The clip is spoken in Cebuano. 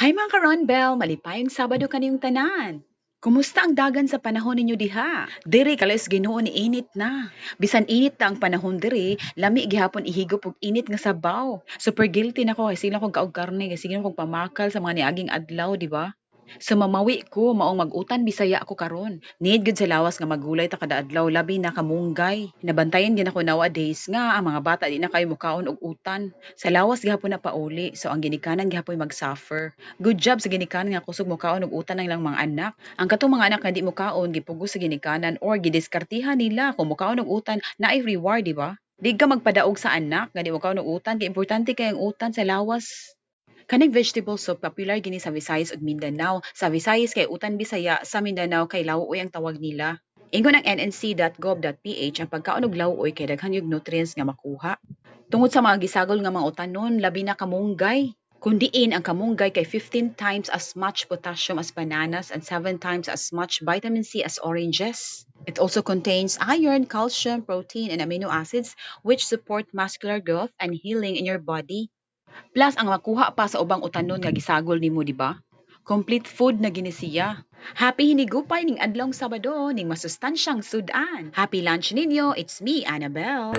Hi, mga ka-Ronbel! Malipayong Sabado kaniyong tanan! Kumusta ang dagan sa panahon ninyo diha? Diri kalis Ginoo ni init na. Bisan init na ang panahon diri, lami gihapon ihigop og init nga sabaw. Super guilty na ko kay sige lang kog kaog karne, kay sige lang kog pamakal sa mga niaging adlaw, di ba? So mamawi ko, maong mag-utan Bisaya ako karon. Need gyud sa lawas nga magulay ta kada adlaw, labi na kamunggay. Nabantayan gyud ako nowadays nga ang mga bata di na kayo mukaon og utan. Sa lawas gihapon na pauli, so ang ginikanan gihapon mag-suffer. Good job sa ginikanan nga kusog mukaon og utan ang ilang mga anak. Ang katong mga anak nga di mukaon, gipugos sa ginikanan or gidiskartihan nila kung mukaon og utan naay reward, di ba? Di ka magpadaog sa anak nga di mukaon og utan kay importante kay ang utan sa lawas. Kaning vegetable soup popular gini sa Visayas ug Mindanao. Sa Visayas kay utan Bisaya, sa Mindanao kay lawuoy ang tawag nila. Ingon ang nnc.gov.ph, ang pagkaon og lawuoy kay daghan yung nutrients nga makuha. Tungod sa mga gisagol nga mga utanon, labi na kamunggay. Kung diin ang kamunggay kay 15 times as much potassium as bananas and 7 times as much vitamin C as oranges. It also contains iron, calcium, protein, and amino acids, which support muscular growth and healing in your body. Plus, ang makuha pa sa ubang utanon nga gisagol nimo, di ba? Complete food na gini siya. Happy hinigupay ning adlong Sabado ning masustansyang sudan. Happy lunch ninyo. It's me, Annabelle.